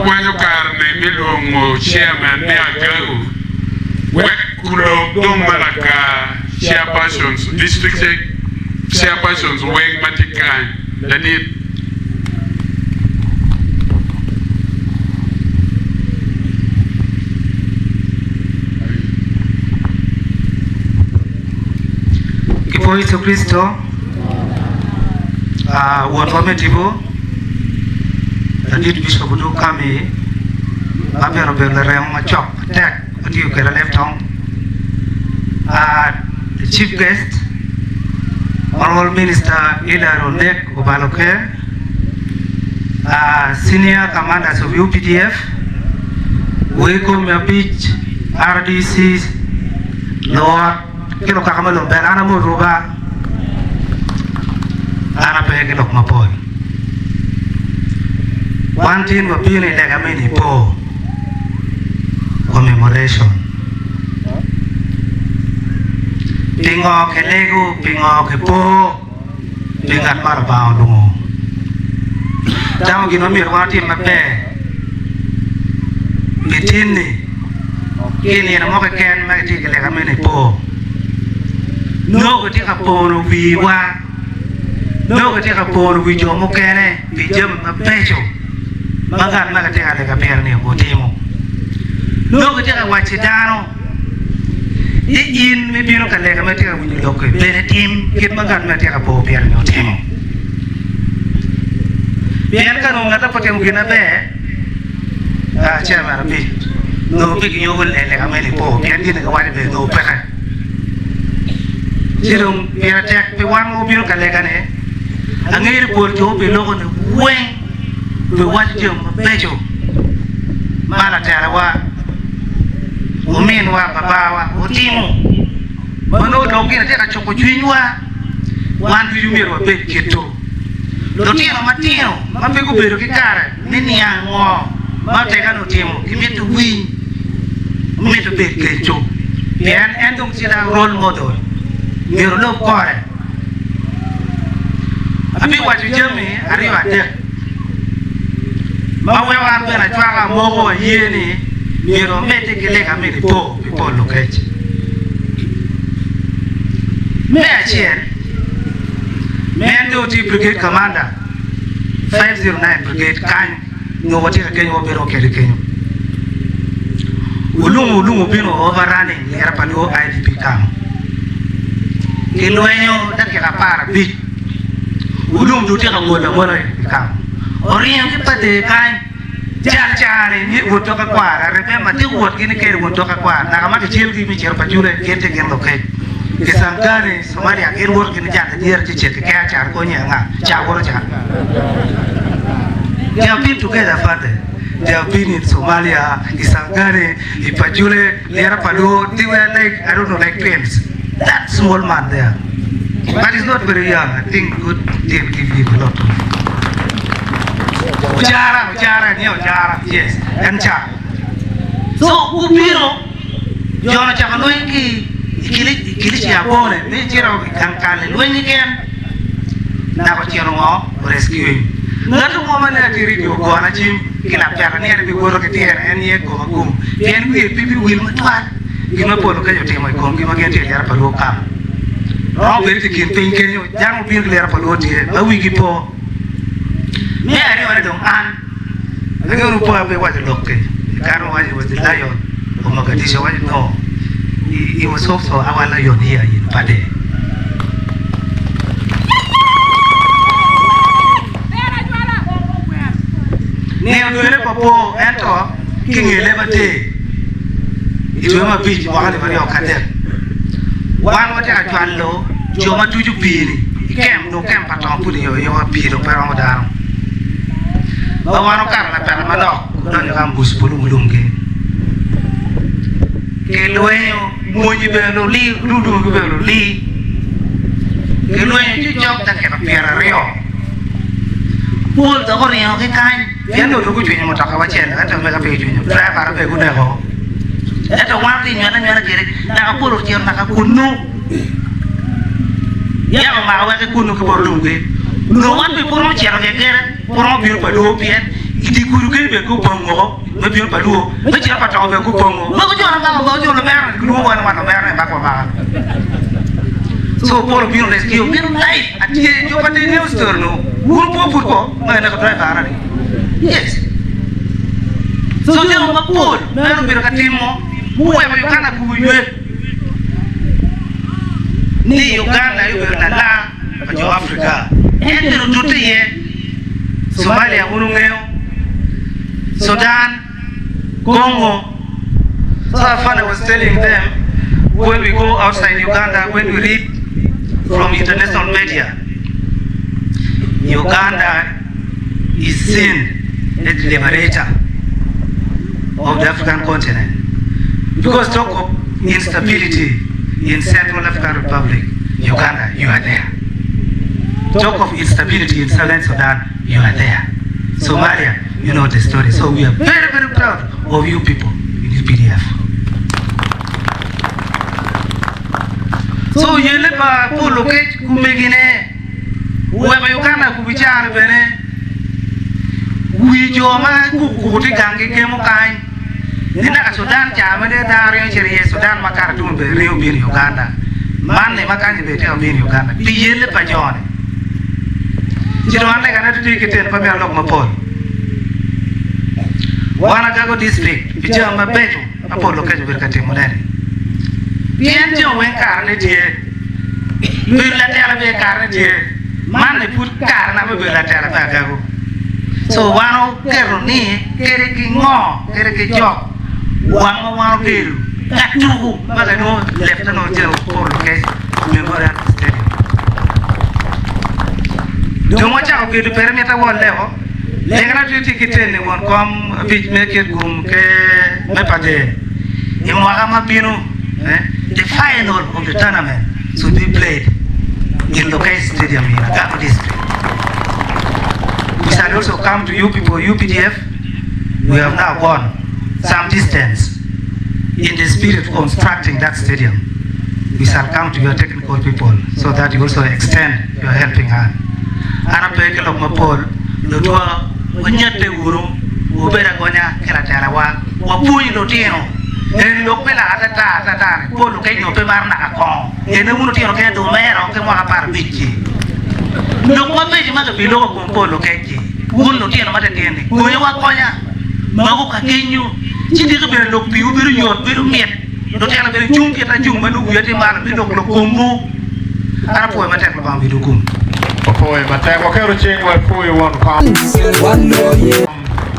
Akwanyo kare-ni me lwongo Chairman me Agago wek gulok dong ma lakar Chairpersons, District Chairpersons weng ma tye kany. Ladit. Ki pwony Yecu Kricito, Wotwa me tipo, Ladit Bicop Odur Kami ma bene obedo larema macok matek ma tiyo kweda leb tong, The Chief Guest, Honourable Minister Hillary Onek Obaloker, Senior Commanders of UPDF, Weko me abic, RDC, Luot ki lukaka me Lumbel, an amoto ba. An ape ki lok mapol. Wan tin wabino i lega me Nipo, commemoration. Pingo kilego? Pingo kipo pi ngat ma Lubanga olwongo? Tamo gin ma myero wan watim maber pi tin-ni ki i nino mo keken ma kitye ki lega me Nipo. Nongo kitye ka pono wiwa, nongo kitye ka pono wi jo mukene pi jami mabeco ma ngat ma kitye ka lega pire-ni otimo. Nongo kitye ka wacci dano ni in ma ibino ka lega ma itye ka winyo lok-ki bene tim kit ma ngat ma itye ka po pire-ni otimo. Pien ka nongo ngat-ta pe otimo gin maber, Chairman abic nongo pe giyubo lega me nipo pien gin giwaco bene nongo peke. Ci dong pire tek pi wan ma wabino ka lega-ni, angeyo ni pol jo obiloko ni weng obiwaco jami mabeco ma latelawa, ominwa, babawa otimo ma nongo dong gin tye ka cuko cwinywa. Wan ducu myero wabed kit-tu. Lutino matino ma pe gubedo ki kare me niang ngo ma otegane otimo gimito winy, mito bed keco pien en dong tye dano role model myero olub kore. Abiwaco jami aryo adek ma weko an bene acwako amoko aye ni myero wamedde ki lega me nipo pi pol lukec. Me acel, en dong tye brigade commander. 509 Brigade kany nyo watye ka kenyo wabedo kwede kenyo. Olungu olungu obino overrunning lira pa luo IDP camp. Gilwenyo dakika 15 olungu dong tye ka ngolo angola IDP camp. Oringo ki pade kany cal cani ni wot toka kwar. I remember tye wot gini keri wot toka kwar naka ma kicel gi me cito Pajule gin tye gin lokec. Kisangani Somalia gin woto gin jang idyere ci cit kikea can konyi anga ca woto ca. They have been together afande they have been in Somalia, Kisangani, i Pajule, Lira pa Luo they were like I don't know like twins that small man there but he's not very young I think God didn't give him a lot of Ojara Ojara ni Ojara yes en ca so gubino Jon ocako lweny ki i Kilicia abone me cito i gang kal i lweny keken dok ocito ngo rescuing. Ngat mo ma nene tye radio ogona cim ki lapeta ni en ebiwoto ki tyene en ye gom agum pien wiye pe biwil matwal gin ma pol okeco otimo i komgi ma gin tye i lira pa luo kam. Romo bedo i kin piny kenyo jang obino ki lira pa luo tye ma wigi po. Me aryone dong an. Angeyo ni Paul pe waco lok-ki i kare ma owaco ni was the lion of Mogadishu, owaco no, he was also our lion here in Pade. Nino dwene pa po ento ki nge leb atir i dwe me abic mwaka alip aryo ki adek, wan watye ka cwalo jo ma tuco pii-ni i kem dong kem pa tongo pud iyobo ayoba pii dong pe romo dano. Ma wan okato lapeta manok odonyo ka ambuc pulum lumgi kilwenyo mwonyi bene luli lumgi bene luli kilwenyo ci cok dakika pyeraryo pol dok oringo ki kany pien nongo dong gucwinyo mutoka wacel ento mega pe gicwinyo driver pe guneko ento wan tye nywene anywena kwede naka pol ocito naka kunu. Yako omako wek ki kunnu ki bot lumgi. Onongo wan bene pud romo cito kekene, pud romo bino pa doo pien. I dye gudo kenyo bene gupong woko me bino pa luo, me cito pa toko bene gupong woko. Magi jo ma mako jo lumero ni gilwongo wa ni wan lumero ni mako amaka. So Paul obino rescue obino live atye jo pa the news story no wun pe wupud ko ma ineko driver ara ni. Yes. So jami mapol ma en obedo ka timo muweko Uganda kubo ywek ni Uganda aye obedo lala pa jo Africa. En bene otute iye. Somalia wun wungeyo, Sudan, Congo. So Afande was telling them when we go outside Uganda, when we read from international media, Uganda is seen as the liberator of the African continent. Because talk of instability in Central African Republic, Uganda, you are there. Talk of instability in Southern Sudan, you are there. Somalia, you know the story. So we are very, very proud of you people in UPDF. So yelle pa Paul Okech kumegine weko Uganda kubicaro bene wi jo ma kukuku tye gang gikemo kany ni naka Sudan ca ma dong dano ringo cito iye Sudan ma Khartoum bene ringo bino i Uganda man-ni ma kany-ni bene tye ka bino i Uganda pi yelle pa jo-ni. Ci dong an lega ne tye ki tyen pe myero alok mapol. Wan Agago District pi jami mabeco ma Paul Oketch obedo ka timo ne ni. Pien jami weng kare ne tye. Bedo latela bene kare ne tye. Man ni pud kare na me bedo latela me Agago. So wan oketo ni kede ki ngo kede ki jok wang ma wan ogedo ka tuku ma ka nongo lepte nongo cito Paul Oketch Memorial Stadium. Dong wacako gedo pere mitte wol leko. Legana tye tye ki teni won kom abic me Kitgum ki me Pader i mwaka ma bino. The final of the tournament should be played in Lokech Stadium in Agago District. We shall also come to you people, UPDF. We have now gone some distance in the spirit of constructing that stadium. We shall come to your technical people so that you also extend your helping hand. An ape ki lok mapol, lutwa wanyatte wunu, wubed agonya ki latelawa, wapwony lutino en lok me lak atata atata-ni. Pol lukeny nyo pe maro naka kongo, ene wun lutino kene dong mero ki mwaka 15-ci. Lok mabeco ma kibiloko i kom pol lukeny-ci, wun lutino matitino-ni, gonyowu agonya, maku ka kenywu, ci diki bene lok piwu bedo yot, bedo mit. Lutino bene cung kit acung ma nongo wiya tye malo me lok lok komwu. An apwoyo matek Lubanga obedo kum. Wapwoyo matek. Waketo cingwa i pwoyo won kom.